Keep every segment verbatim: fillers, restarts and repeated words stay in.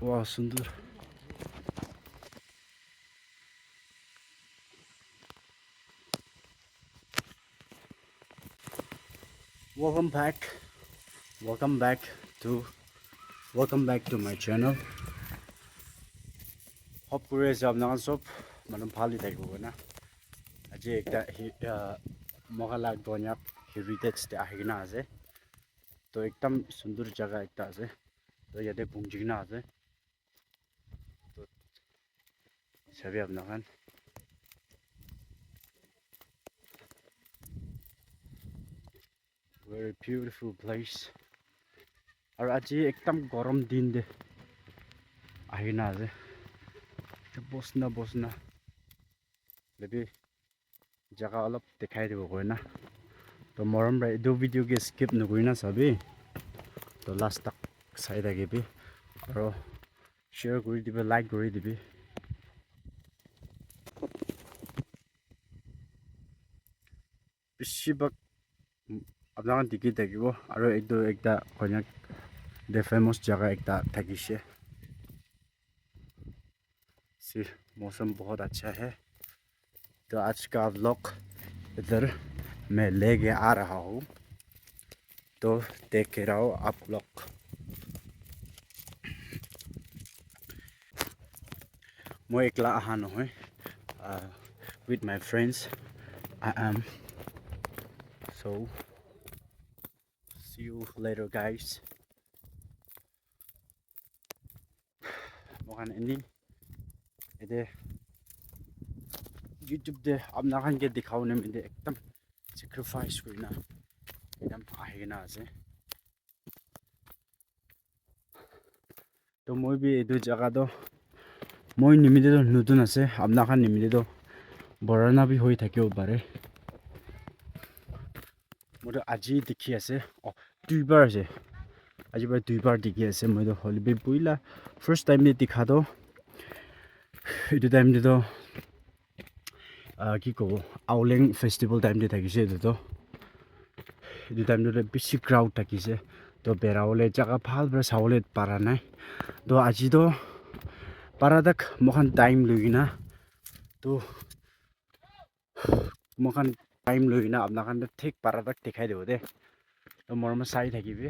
Wow, sundur. Welcome back. Welcome back to welcome back to my channel. Hope kuri ase apna khan sob manu bhal hi thakibo koina. Aji ekta hi- ah, Moga la Donyak heritage te ahi kena ase. To ekdam sundur jaga ekta ase. To yate punji kena ase. To sabi apna khan. Very beautiful place. Aru aji ekdam gorom din te ahi kena ase. Bosna bosna. Lebi jaga olop dikhai dibo koina. To morom para etu video ke skip nokori na sabi. To last tak sai thakibi. Aro share kori dibi, like kori dibi. Bishi bhag apna khan dikhi thakibo. Aro etu ekta Konyak te famous jaga ekta thakise. सी मौसम बहुत अच्छा है। तो आज का व्लॉग इधर मैं लेके आ रहा हूँ, तो देख के रहो आप लोग। মই একলা অহা নহয়, uh, with my friends I am, so see you later guys. Moikhan eni ete YouTube te apna khan ke dikhabo nimite ekdam sacrifice kurina ekdam ahi kena ase. To moi bi etu jaga to moi nimite to notun ase, apna khan nimite to purana bi hoi thakibo pare. Moi to aji dikhi ase, oh, duibar ase, aji para duibar dikhi ase. Moi to hoile bi puila first time te dikha to etu time te to, ah, ki kobo, Aoleng festival time te thakise etu to. Etu time te to bishi crowd thakise, to bera bole jaga bhal para sabole para nai. To aji to para tak moikhan time loi kena to moikhan time loi kena apna khan te thik para tak dikhai dibo de. To morom sai thakibi.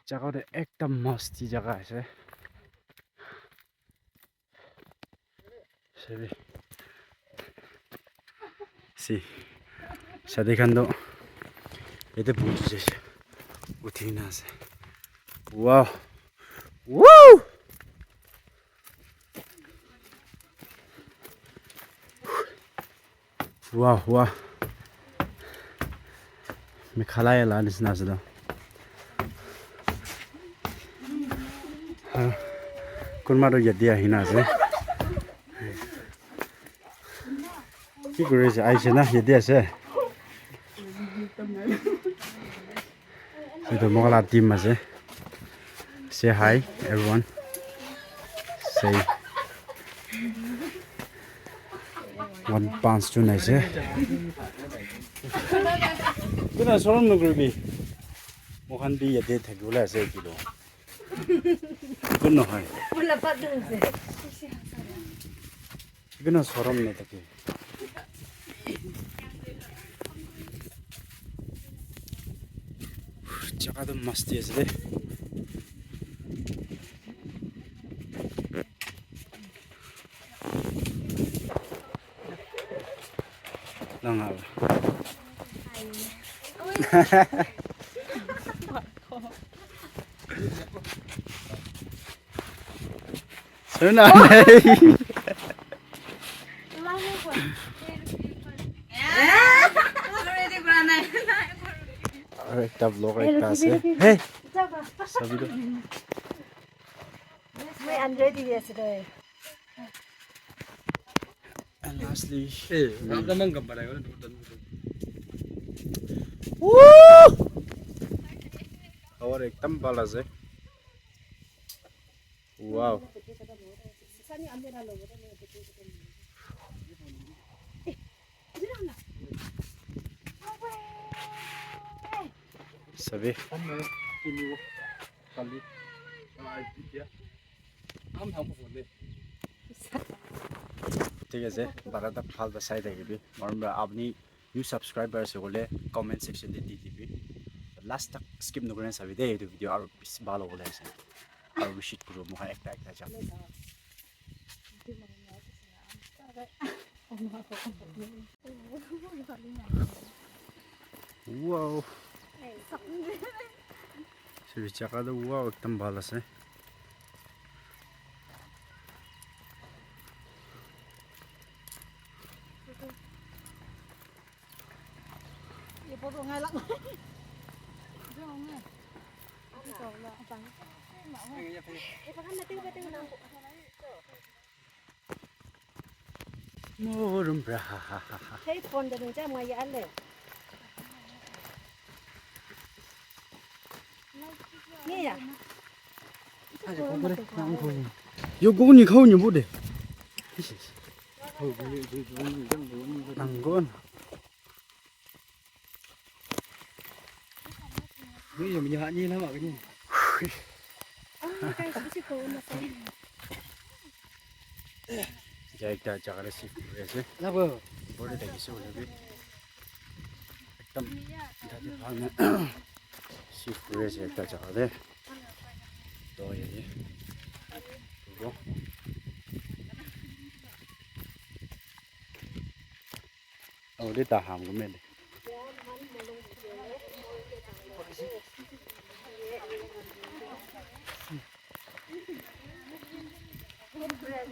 Jaga te ekdam masti jaga ase. Sabi. Si. Shadi khan to ete buhi jaise. Uthi na ase. Wow. Woo! Wah, wah. Meghalaya la nisna ase toh. Ha, kunba toh yate ahina ase. Ki kuri ase? Ahishe na, yate ase. Etu moi khan la team ase. Say hi, everyone. Say. One, panch jon ase. Kina sorom nokoribi. Moi khan bi yate thakibole ase etu toh. Etu nohoi. Etu na sorom nathake. Jaga toh masti ase de. Langa. Suna nei. Aru ekta vlog ekta ase. Hey, sabi tu. Moi Andre di ase toh. And lastly, eh, ramda mang kam parai. Woo! Aur ekdam bhal ase. Wow. Sabi. ঠিক আছে, বাৰটা ভাল চাই থাকিবি। মৰম, আপুনি new subscriber ase koile comment section te di dibi. Last tak skip nokori na sabi de, etu video aru bishi bhal hobole ase. Aru visit kuru, moi ekta ekta jam. Wow. Siri jaga tu wow ekdam bhal ase. Morum bra. Hey, phone da nung jam ngai ale. Ni ya. Yo go ni khau ni bu de. Nang gon. Ni yo mi ha ni na ma ni. Ja ekta jaga te shift kuri ase. Labo. Bore thakise hoile bi. Ekdam dadi bhal na shift kuri ase ekta jaga te. To ye ye. To. Aru de ta ham ko mele.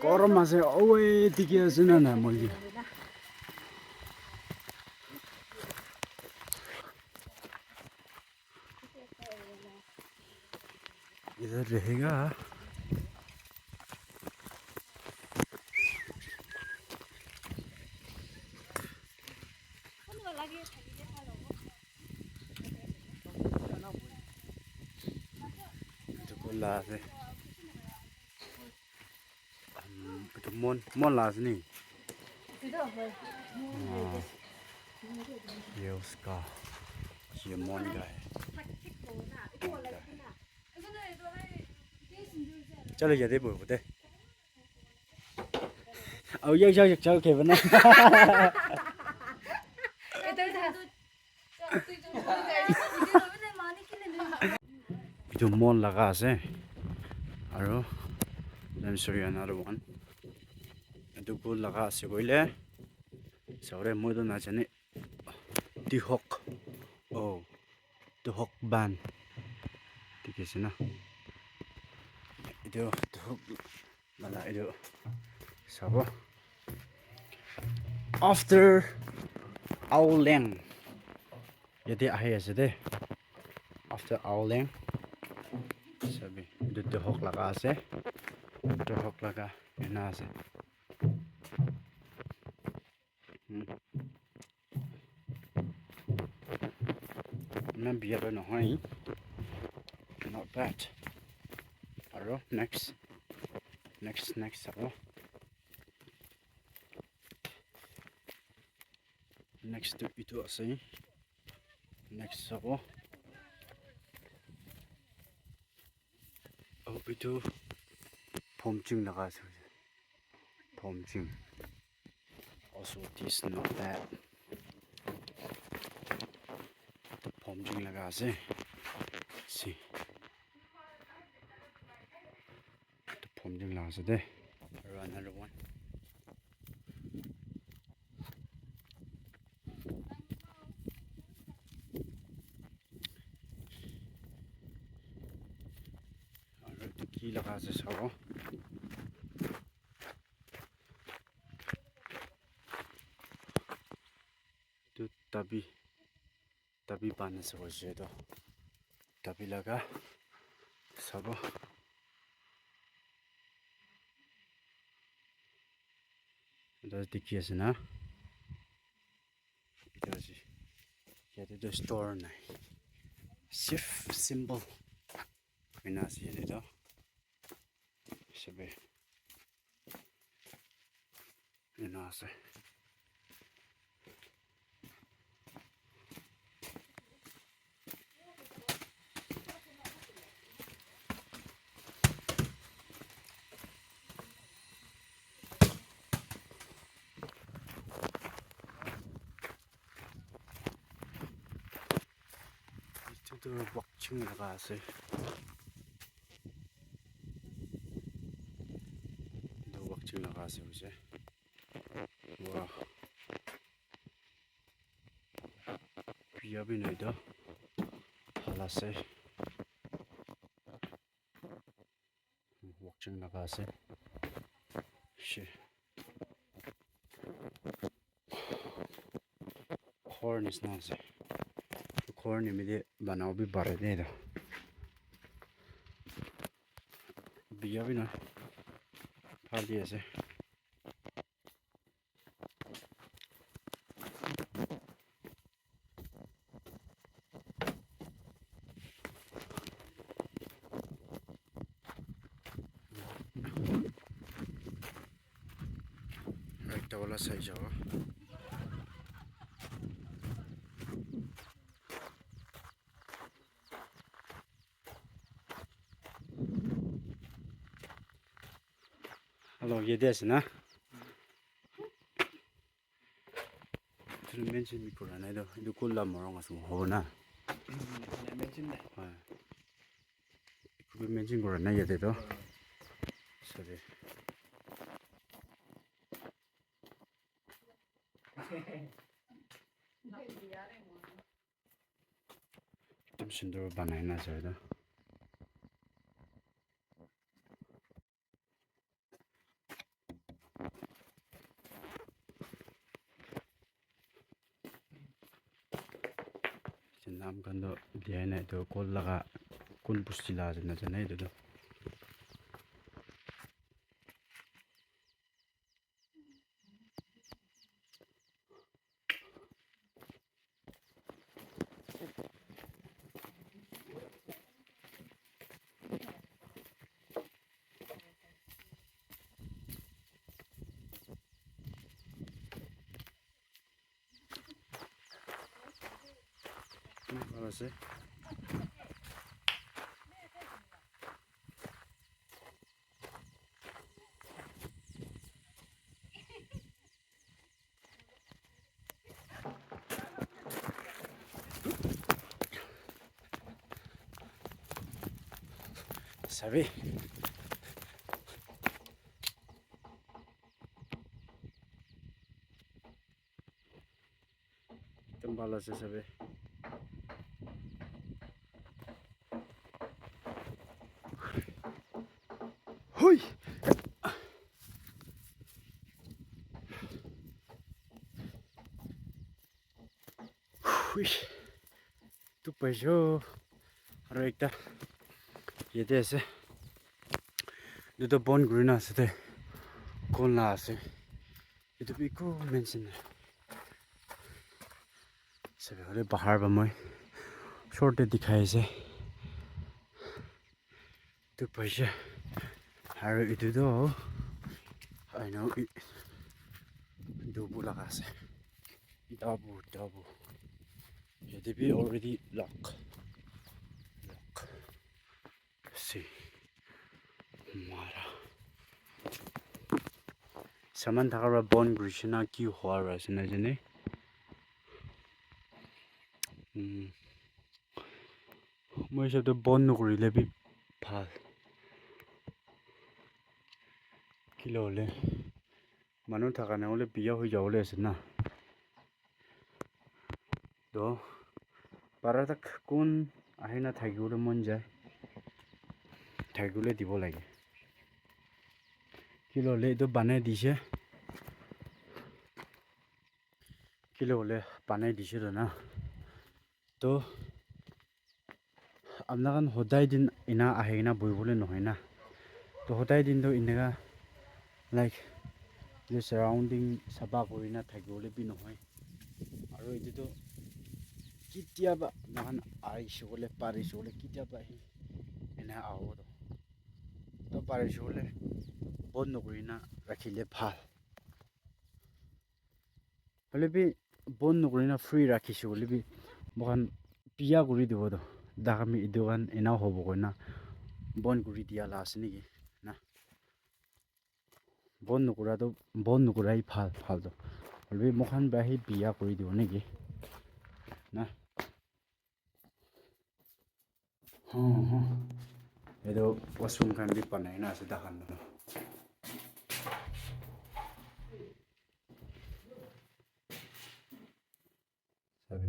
Gorom ase, oe, dikhi ase na nai moi ke? Idhar rahega. Etu kula ase. Um, etu mon, mon la ase ni? Ah, ye uska, ye mon ka hai. Mon ka hai. Chalo, yate bohibo de. Aru yak, yak, yak, chalo, kheba na. Etu mon laga ase. Aru, let me show you another one. Etu kul laga ase koile, saure moi toh najane. Tihok. Oh. Tihok ban. Dikhi ase na? Etu Tihok laga etu sabo. After Aoleng. Yate ahi ase de. After Aoleng. Sabi, etu Tihok laga ase. Tihok laga ena ase. Hmm. Iman biya toh nohoi. Not bad. Aro next. Next, next aro. Next tu etu ase. Next sabo. Oh, etu Phomching laga ase. Phomching. Also, this not bad. Etu Phomching laga ase. See. Etu Phomching laga ase de. Aro another one. Aro etu ki laga ase sabo. Etu tabi. Tabi ban ase hoishe toh. Tabi laga sabo. Etu dikhi ase na? Etu ase. Yate toh store nai. Sif symbol. Koina ase yate toh. Sabi. Ena ase. Etu tu Wakching laga ase. Etu Wakching laga ase hoise. Wah. Biya bi nai toh. Bhal ase. Wakching laga ase. Shi. Ghor nisna ase. Ghor nimite banabo bi pare de etu. Biya bi na. Khali ase. Ekta wala sai jabo. Hello, yate ase na? Etu mention bi kura nai toh. Etu kula morung ase hobo na? Mention nai. Hoi. Eku bi mention kura nai yate toh. Sorry. Ekdum sundur banai na ase etu. Naam khan toh dia nai, etu kol laga kun bosti laga ase najane etu toh. Bhal ase. Sabi. Ekdum bhal ase sabi. Hui. Hui. Tu paisho. Aro ekta. Yate ase. Etu tu bon kuri na ase de. Kon la ase. Etu bi eku mention nai. Sabi hoile bahar para moi short te dikhai ase. Etu paishe. Aro etu toh, I know, double laga ase. Double, double. Yate bi already lock. Lock. See. Mara. Saman thaka para bon kurishe na ki hua para ase najane. Hmm. Moi hisab te bon nokurile bi bhal. Kile hoile manu thaka nahole biya hoi jabole ase na. Toh para tak kun ahina thakibole mon jai, thakibole dibo lage. Kile hoile etu banai dishe, kile hoile banai dishe toh na. To apna khan hodai din ena ahi kena bohi bole nohoi na. To hodai din to eneka like the surrounding sapha kuri na thaki bole bi nohoi. Aru etu to kitiaba moikhan ahi shobole pari shobole kitiaba hi ena aho to. To pari shobole bon nokuri na rakhile bhal. Hoile bi bon nokuri na free rakhishe hoile bi moikhan biya kuri dibo to. Dakhan etu khan ena hobo koina bon kuri dia la ase naki na. Bon nokura to bon nokura hi bhal bhal to. Hoile bi moikhan para hi biya kuri dibo naki na. Hmm, hmm. Etu washroom khan bi banai na ase takhan. Sabi.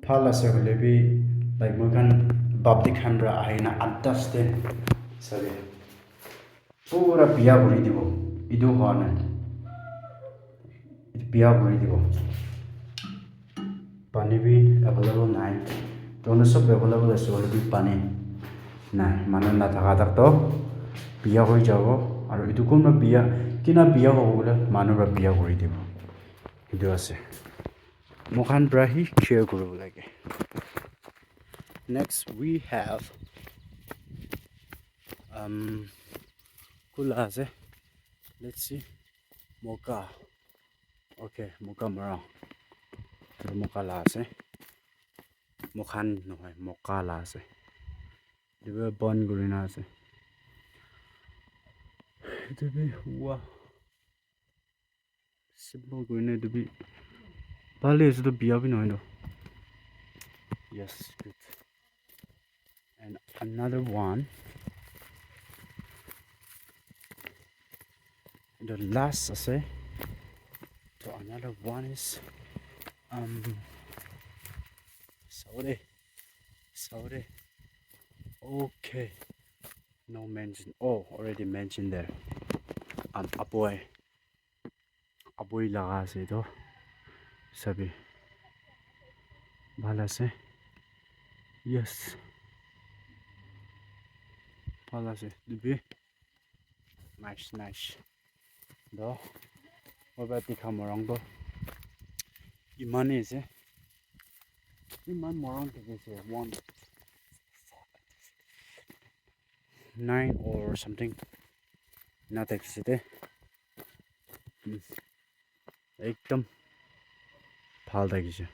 Bhal ase hoile bi, like, moi khan public khan para ahi na understand. Sabi. Pura biya kuri dibo. Etu hoa nai. Etu biya kuri dibo. Pani bi available nai. Tohle sob available ase, hoile bi pani nai. Manu nathaka tak to biya hoi jabo. Aru etu kunba biya, kina biya hobo koile manu para biya kuri dibo. Etu ase. Moikhan para hi share kuribo lage. Next, we have, um, kula ase. Let's see. Moka. Okay, moka mara. Etu moka la ase. Moikhan nohoi, moka la ase. Etu bi bon kuri na ase. Etu bi, wow. Simple kuri na etu bi. Bhal ase to biya bi nohoi to. Yes, good. And another one. The last ase. So another one is, um, sorry. Sorry. Okay. No mention. Oh, already mentioned there. Um, Aboy. Aboi laga ase etu. Sabi. Bhal ase. Yes. Bhal ase. Etu bi. Nice, nice. Do. Moi para dikha morung to. Imane ase. Iman morung dikhi ase. One. Nine or something. Na thakise de. Hmm. Ekdam bhal thakise.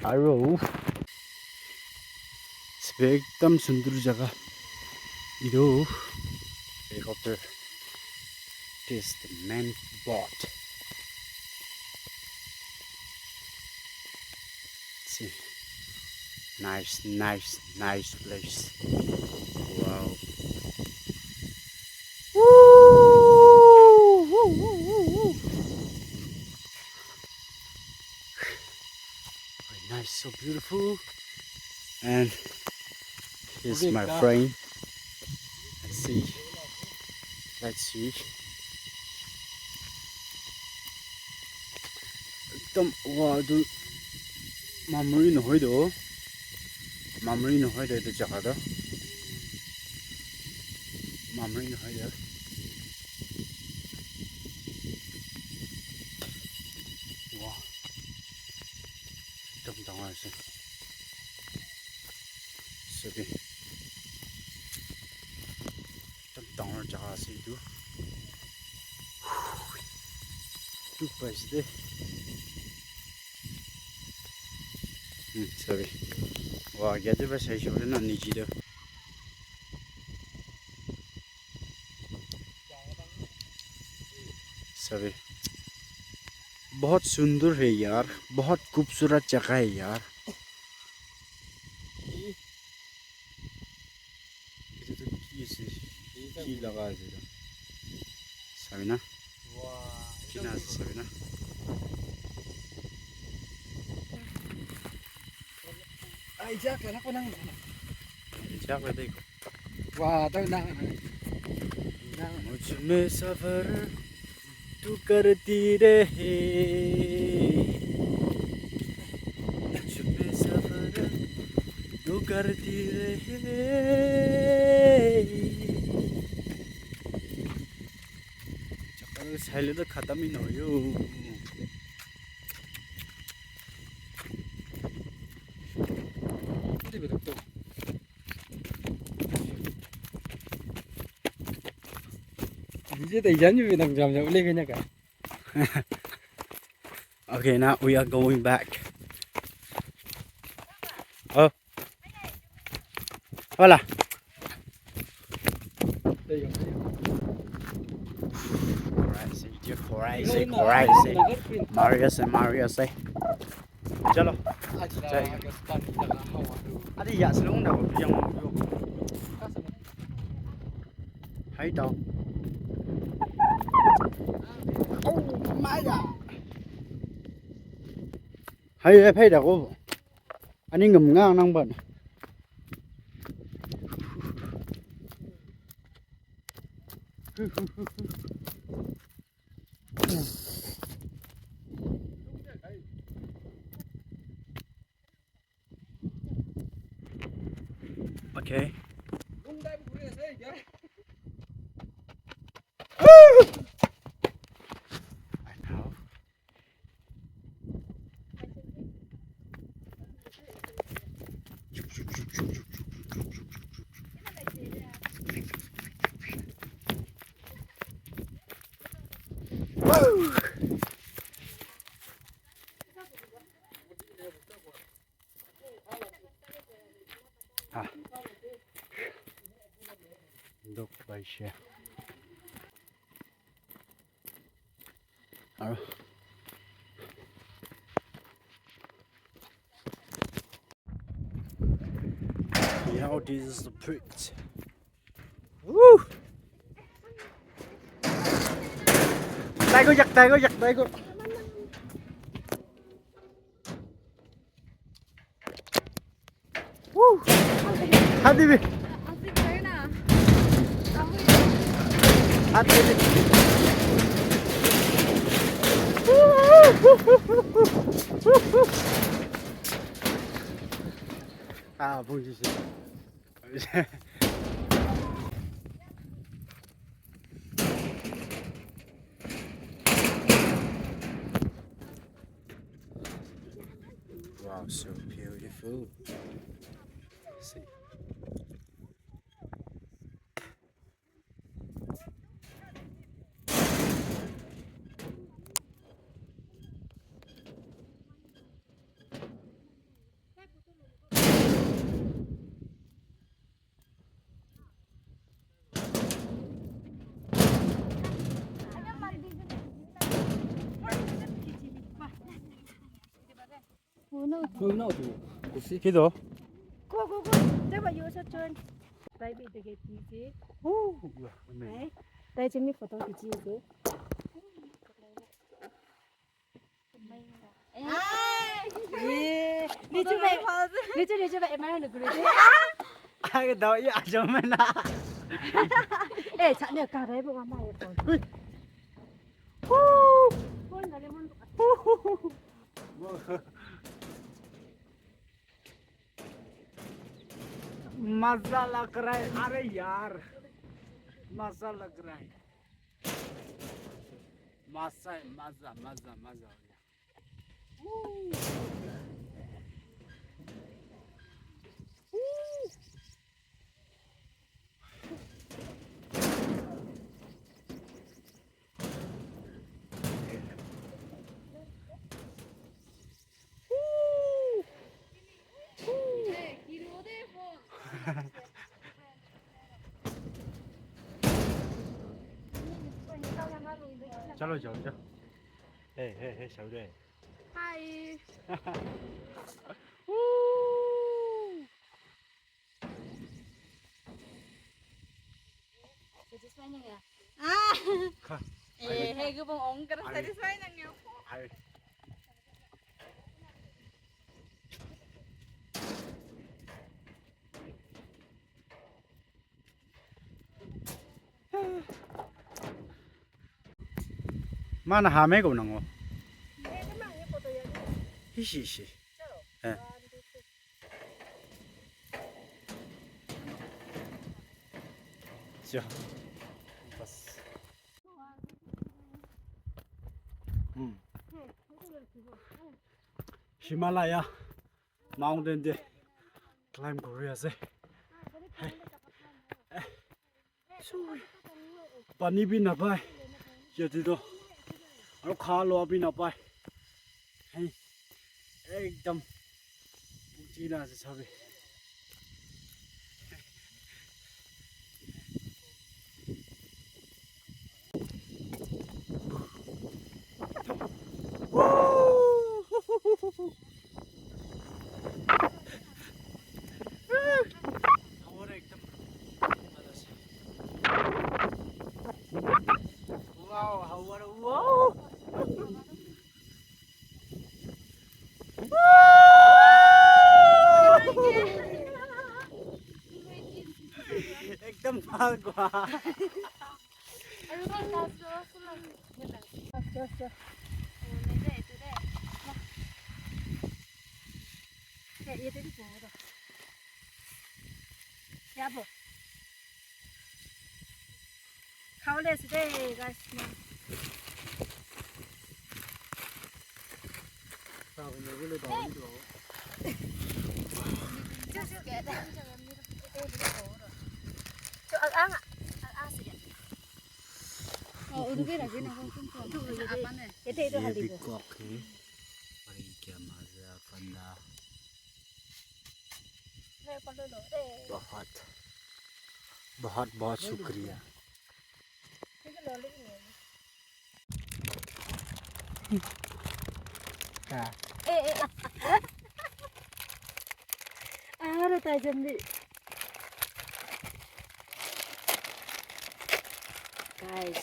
Aro ekdam sundur jaga. Etu helicopter. This is the main boat. See. Nice, nice, nice place. Wow. Woo! Woo, woo, woo, woo. Very nice, so beautiful. And here's my friend. Let's see. Let's see. Ekdam, wow, etu memory nohoi to. Memory nohoi to etu jaga to. Memory nohoi to. Wow. Ekdam dangor ase. Sabi. Ekdam dangor jaga ase etu. Dukh paise de. Hmm, sorry. Wah, yate para saishe koile na niche te. Sorry. बहुत सुंदर है यार, बहुत खूबसूरत जगह है यार। Etu tu ki ase? Ki laga ase etu? Sabi na? Wah. Kina ase sabi na? Ai, ja, kala ko nang. Ja, kala ko. Wah, tau na. Na. मुझ में सफर तू करती रहे। कर दे रहे हैं। चक्कर साइले तो खत्म ही ना हो यो। Jadi tak jangan juga nak jam-jam boleh kena kan? Okay, now we are going back. Oh. Hola. Crazy, crazy, crazy. Mario say, Mario say. Chalo. Adi ya, selong dah, yang mau. Hai tau. Oh my god. Hai, hai, hai dah ko. Ani ngam ngang nang ban. Okay. Ah. Dog by share. Aro. Now this is the bridge. Woo! Taigo yak, taigo yak, taigo. Woo! Hadi bi. Hadi bi. Ah, bonjour. Wow, so beautiful. See. Kido? Go, go, go. There were you also turn. Baby, the gate easy. Oh, yeah, man. Hey, tai chini photo kichi ase. Nichu bai, nichu, nichu bai, emara nukuri de. Ai, dawai ajo mena. Eh, chale ka rai bo mama ye phone. Woo! Phone dale mon. मजा लग रहा है, अरे यार, मजा लग रहा है। मजा है, मजा, मजा, मजा हो गया। चलो जाओ, जाओ। हे, हे, हे, शाहरुख। Hi. Woo! Satisfy nang ya? Ah. Kha. Eh, hey, gue bang ong kara satisfy nang ya. Hai. Mana hame ko nango. Hishi, hishi. Eh. Acha. Bas. Hmm. Himalaya mountain te climb kuri ase. Hey. Pani bi napai yate toh, aro kha loa bi napai. Hey, ekdam bukhi na ase sabi. Wow, how, what a, wow! Ekdam bhal gua. Khawole ase de, guys, na. Ete, ete, ye hali bhi bo. Cock hai. Bhai, kya mazza, panda. बहुत, बहुत, बहुत शुक्रिया। Aro tai jam bi. Guys.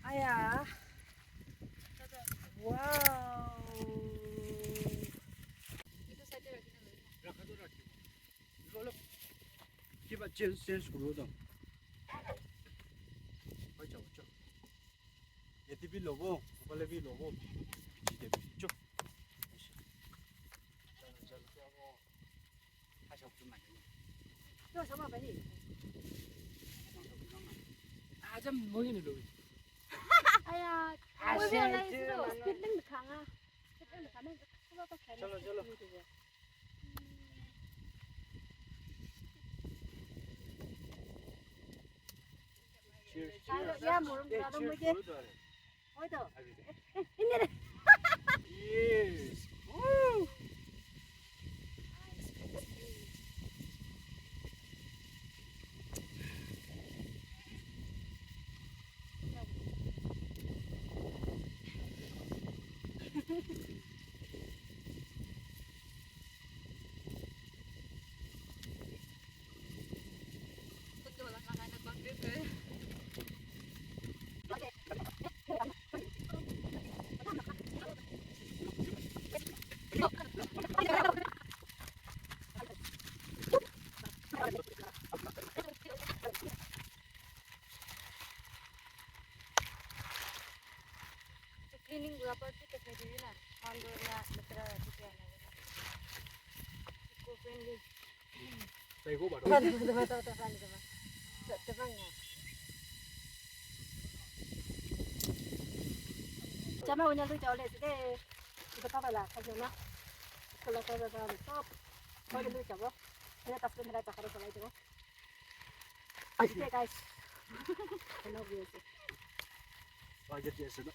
Aya. Wow. Kiba change, change kuro to. Oi, chao, chao. Yate bi lobo, upale bi lobo. Piche te bi. Chao. Chalo, chalo. Yo, sama bhai. Aja moi ni lobi. Aya, moi bhi online se speed limit khanga. Speed limit khanga. Chalo, chalo. Cheers. Chalo, ya, morom. Eh, cheers. Oi to. Yes. Woo. Cleaning kura party te khai dile na, phan kuri na, latera rakhi dia na. Eco friendly. Chama unyal tu chawle side. Ito ka bala, ka jona. Ko la ka ba ba top. Ko le lu chabo. Ina tas ko mera chakaro salai to. Ai, guys. Hello, guys. Target dia sana.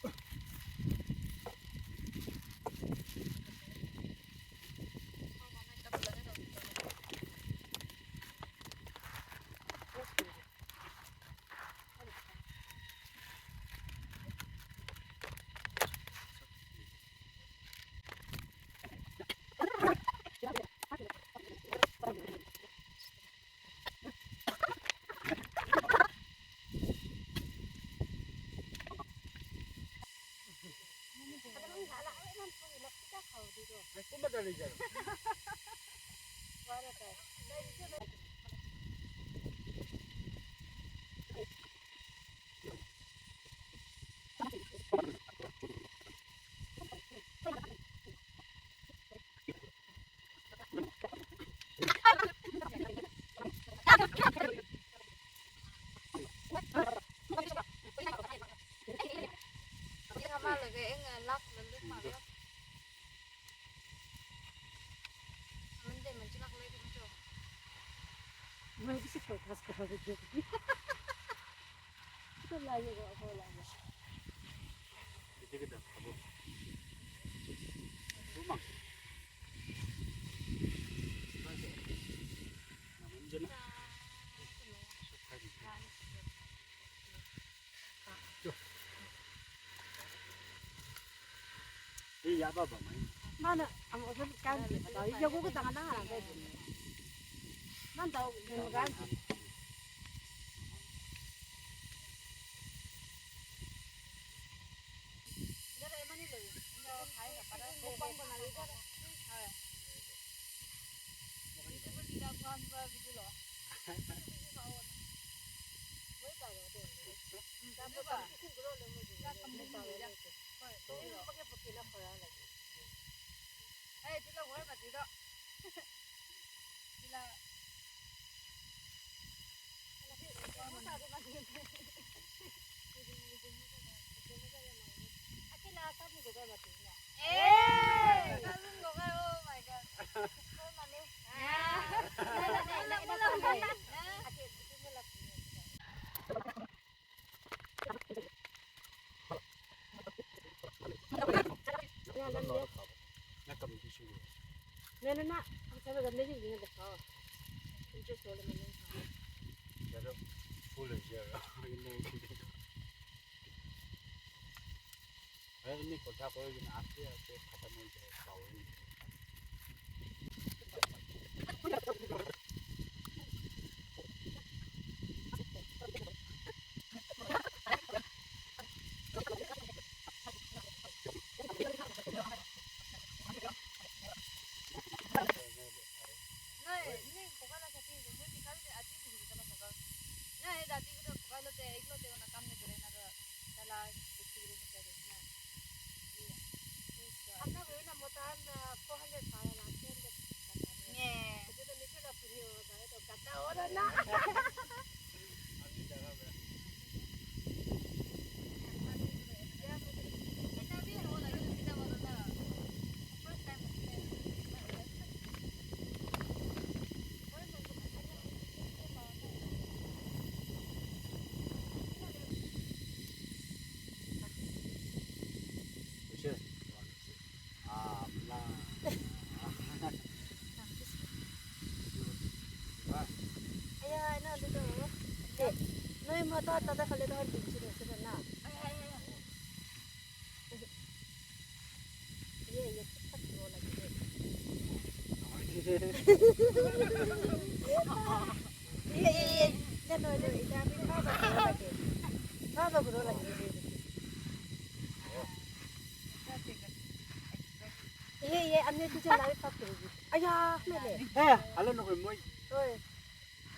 Mana, amo kan di ba, ya ko ta na na ba. Nan ta ko kan. Aya, ena atu tu. Eh, noi mata tata khale tu har binchi rase na. Aya, aya, aya. Ye, ye, tak tak ro lagi de. Ye, ye, ye. Ya, no, no, ita abhi baba ro lagi. Baba ro lagi de. Ye, ye, amne tu jala tak ro. Aya, mele. Eh, hello, no, moi. Oi.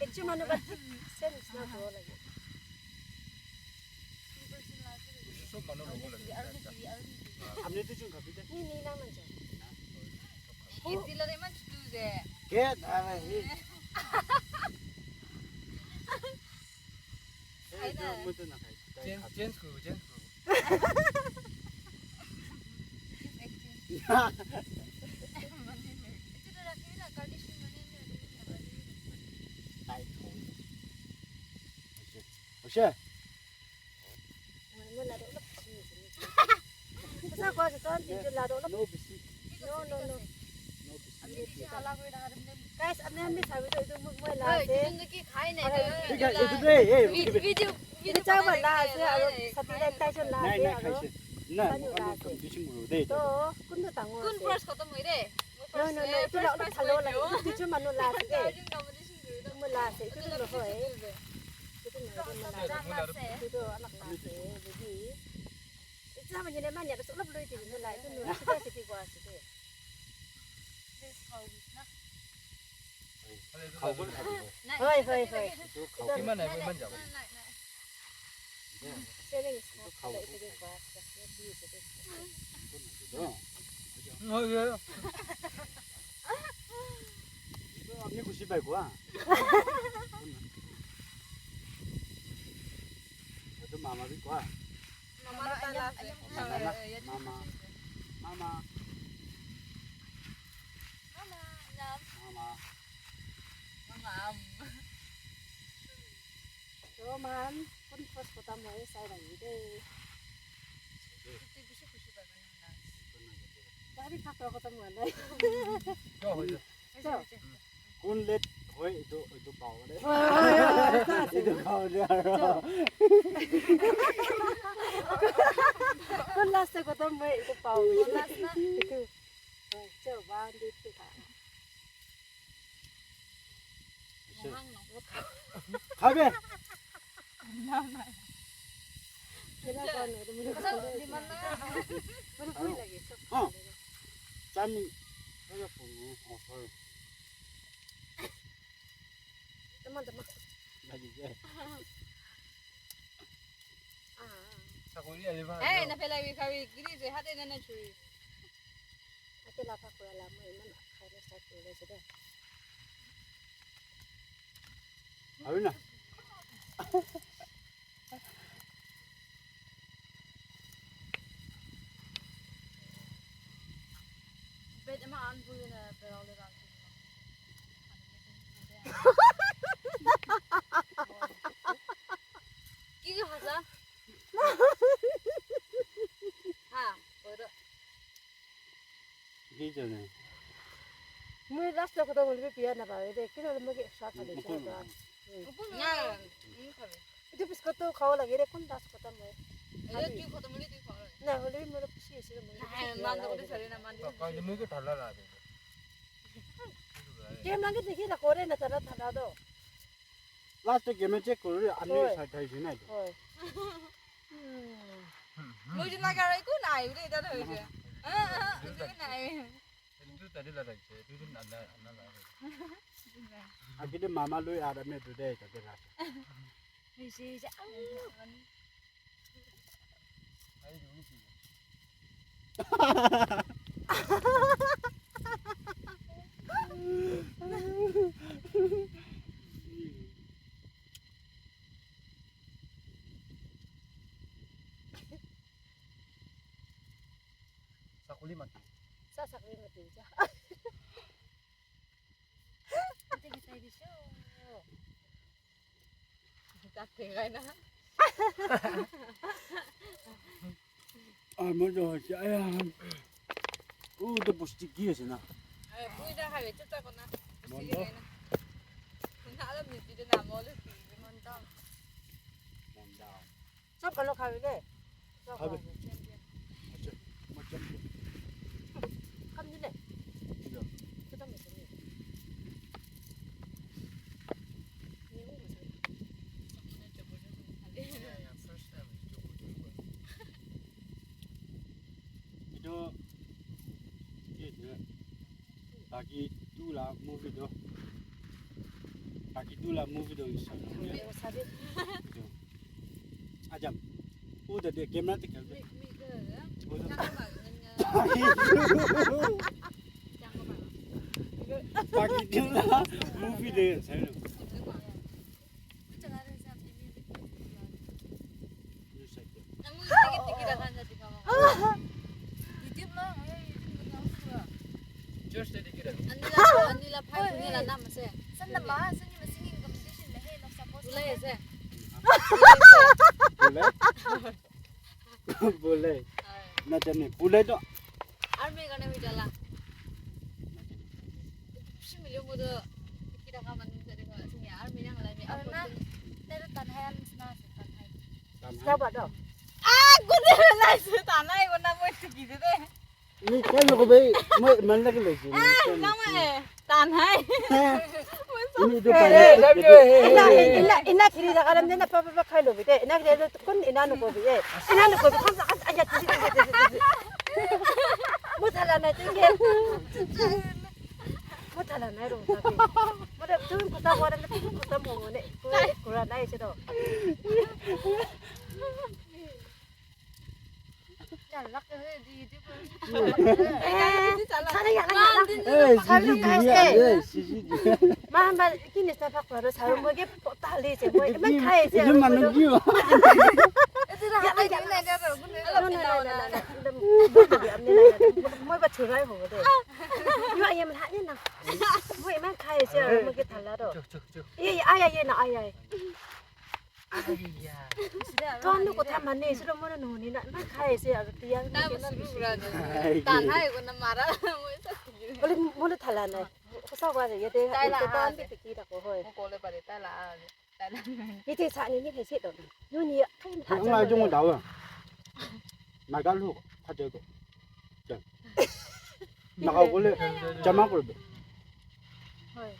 Ekjon manu para thik same nisna kuribo lage. Sob manu lobo lage. Apni tu jun khabi de. Ni, ni, na, na, ja. Hi, dilo de man tu de. Ke, na, na, hi. Eh, jo, mo to na khai. Change, change kuru, change kuru. Hoise? Hoise? Sasa kwa sa ton, tinjo lado lo. No, bisi. No, no, no. No, bisi. Guys, apni khan bi sabi toh, etu moi la ase. Thik ase, etu tu, hey, hey, video, video chaba la ase, aru sati la tai jon la ase, aru pani la ase. Toh, kuntu dangor ase? Kun first khatam hoy de? No, no, no, etu la olop bhal lage. Etu duijon manu la ase de. Moi la ase, etu tu nohoi. Etu nohoi, etu moi la ase. Etu tu alak la ase, baby. Etu manu ne manya olop loi dibi, moi la, etu nohoi, sida sidi koi ase de. Hoi, hoi, hoi. Etu khao. Kiman ahibo, iman jabo. Selling is not, etu ke grass, that's not beautiful. Hoi, hoi. Etu apni khushi pai koa. Etu mama bi koa. Mama, mama, mama, mama. Mama, love. Mama. Mama, um. So, man, kun first kota mo sai lagi de. Dari kota mo na. Kya hoy? So. Kun let hoy, etu, etu pao de. Etu pao de aro. Kun last kota mo, etu pao. Last na. Etu. Cho, one, two, three, kha. Khabe. Kena khan, etu mujhe mujhe bhuk lage, sob kha le. Chami. Oh, sorry. Tama, tama. Lagi je. Ah. Sakuri ali ba. Eh, na pela bi khabi, giri je, hate na na churi. Ate la pa kura la, mo iman khai na start kuri le se de. Aru na. Bed ema an bu na pe ole ran. Ki ki hasa? Ha, oro. Ki jane? Moi last lo khotom hoile bi biya na pare de, kile hoile moi ki extra khale chai ba. Na, mm, khabe. Etu biscuit to khabo lage de, kun last khotom hoy? Etu tu khotom hoile tu khabo lage. Na, hoile bi moi bishi ase moi. Na, man to kote sare na, man to. Ka, ka, moi ki thala la de. Game lang ki dekhi na kore na thala thala do. Last game check kore, ani sai thai jina. Hoy. Moi jina kare ko nai, ule ita thoi je. Ah, ah, etu nai. Etu tadi la thakise, etu tu nana, nana la. Agite mama lui ara me tu de ta de la. Ni si je, ah. Sakuli mati. Sa sakuli mati. Sa. Ate ki sai disu. Tate gai na. Ah, mo jo hoise. Aya. Uh, to pusti ki ase na? Eh, pui da hai, chuta ko na. Pusti ki na. Na alam ni ti na mo le ti mon ta. Mon ta. Sob kalo khabi de. Sob khabi. Khabi. Acha, macam tu. Kam ni le. Iya. Kita macam ni. Ni mo macam. Iya, iya, first time. Itu, itu. Baki two la movie do. Baki two la movie do isa. Movie do sabi. Ajam. Uda de camera te kal. Baki two la movie de sa. Church te dikhi raha. Anila, anila phai, anila nam ase. Sanna ma, sanni ma singing competition le, hey, nok suppose. Ulai ase. Bole. Bole. Na jane. Bole to. Army karne bhi jala. Bishi milyo mo to. Kira ka manu jare ko, army nang lai me. Aru na, tero tanhai am sna se tanhai. Tanhai. Kya bata? Ah, good nice tanhai ko na mo ki de. Ni kya loko bhai, mo man lagi lagi. Ah, nama eh, tanhai. Ini itu tanhai. Ina, ina, ina kiri da kalam de na pa pa pa khai lo bhi de. Ina kiri da kun ina no ko bhi eh. Ina no ko bhi kham sa kham sa aya ti ti ti ti. Mo thala na ti ke. Tala nai ro sa bi. Mo de tu kuta mo de tu kuta mo mo ne. Ko kura nai se do. Hey, sisi, sisi, hey, sisi. Ma ma kini sa phak paro sa mo ke pota le se mo ma khai se. Itu manu kiyo. No, no, no, no, no. Mo ba churai ho de. Yo ayam ha ni na. Mo ma khai se mo ke thala do. Chuk, chuk, chuk. Ye, ye, ay, ay, ye na, ay, ay. Aiya. Tuan nu kotha mane, suro mono no ni na, na khai se aru tiang. Tayo mo suru ra na. Ai, Tan hai ko na mara. Mo sa. Bole, bole thala na. Kosa wa ye te. Tai la, te tan ha, te ki da ko hoi. Mo kole pare, tai la, ha. Tai la. Ye te sa ni ni he se do. Nu ni khai na. Ang ai jong dawa. Magal ho, kha je ko. Naga bole jama koribo. Hoi.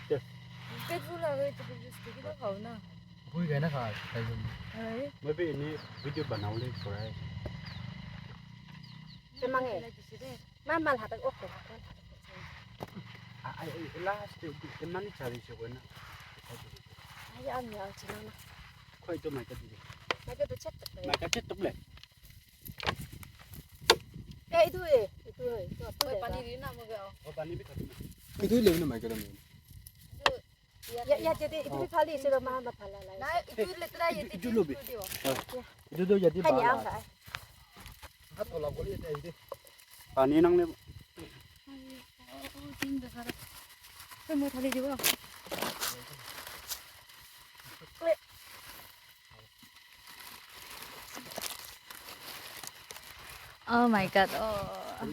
Yes. Pet bhul lage to just ki to khao na. Bhul gaya na kha, khai jam. Hoi. Moi bhi ene video banabole pora hai. Te mange. Ma mal hata ok ko. Ai, ai, last te mani chari se ko na. Ai, am ya china na. Khoi to mai ka di. Mai ka to chat to. Mai ka chat to le. Eh, itu eh, itu eh, itu apa? Oi, pani di na mo ga. Oh, pani bhi khatam. Itu le na mai ka da. Ya, ya, jadi itu bhi khali se ma ma phala lai. Na, itu letra ye itu lo bhi. Itu do jadi. Hani bala. Ang ka. Hat hola bole ite ite. Pani nang le. Oh, oh, oh, ting da kara. Mo thali dibo. Oh my God. Oh.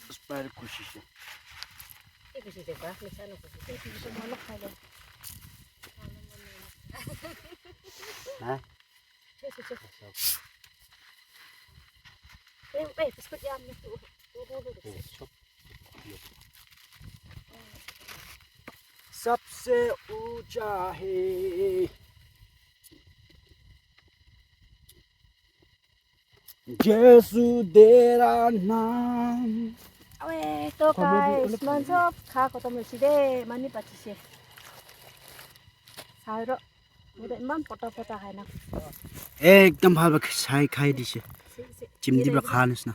Spare kushi se. Ye kushi se ba, misa no kushi se. Ha? सबसे ऊंचा है यीशु तेरा नाम। Awe, to guys, man sob kha khotom hoise de, mani bachi se. Sai ro. Ekdom bhal para sai khai dise. Chimdi para kha nisna.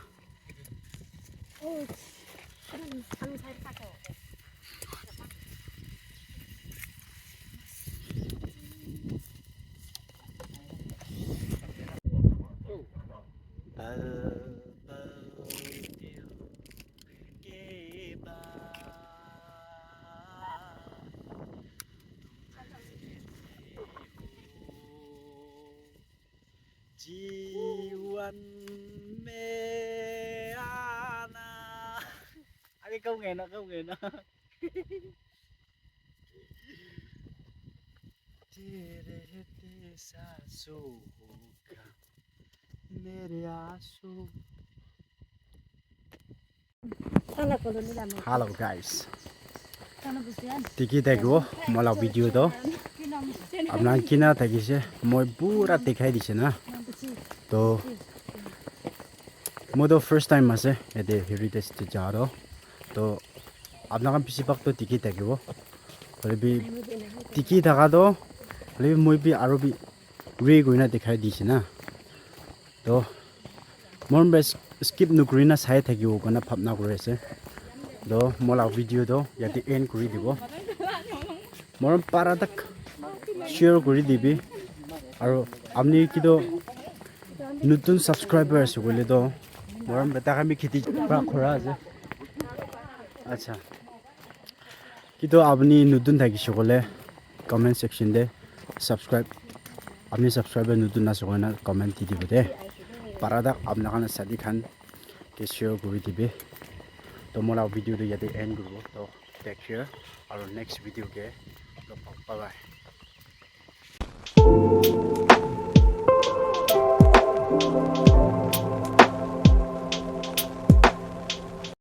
जीवन में आना। अरे, कहूँगा ना, कहूँगा ना। तेरे रहते सासों का मेरे आंसू। Hello guys. Tiki thakibo mola video to. Apna kina thakise moi pura dikhai dise na. To moi to first time ase yate heritage te ja to. To apna khan bisi bhag to dikhi thakibo. Hoile bi dikhi thaka to hoile bi moi bi aru bi re kurina dikhai dise na. To moi bas skip nukuri na sai thakibo koina bhabna kuri ase. To moi la video to yate end kuri dibo. Morom para tak share kuri dibi. Aru apni kitu nutun subscriber ase koile to morom beta khan bi kheti pra khora ase. Acha. Kitu apni nutun thakise koile comment section te subscribe, apni subscriber nutun ase koile comment di dibo de. Para tak apna khan sadi khan ke share kuri dibi. To moi la video to yate end kuribo. To take care. Aru next video ke log pabo. Bye bye.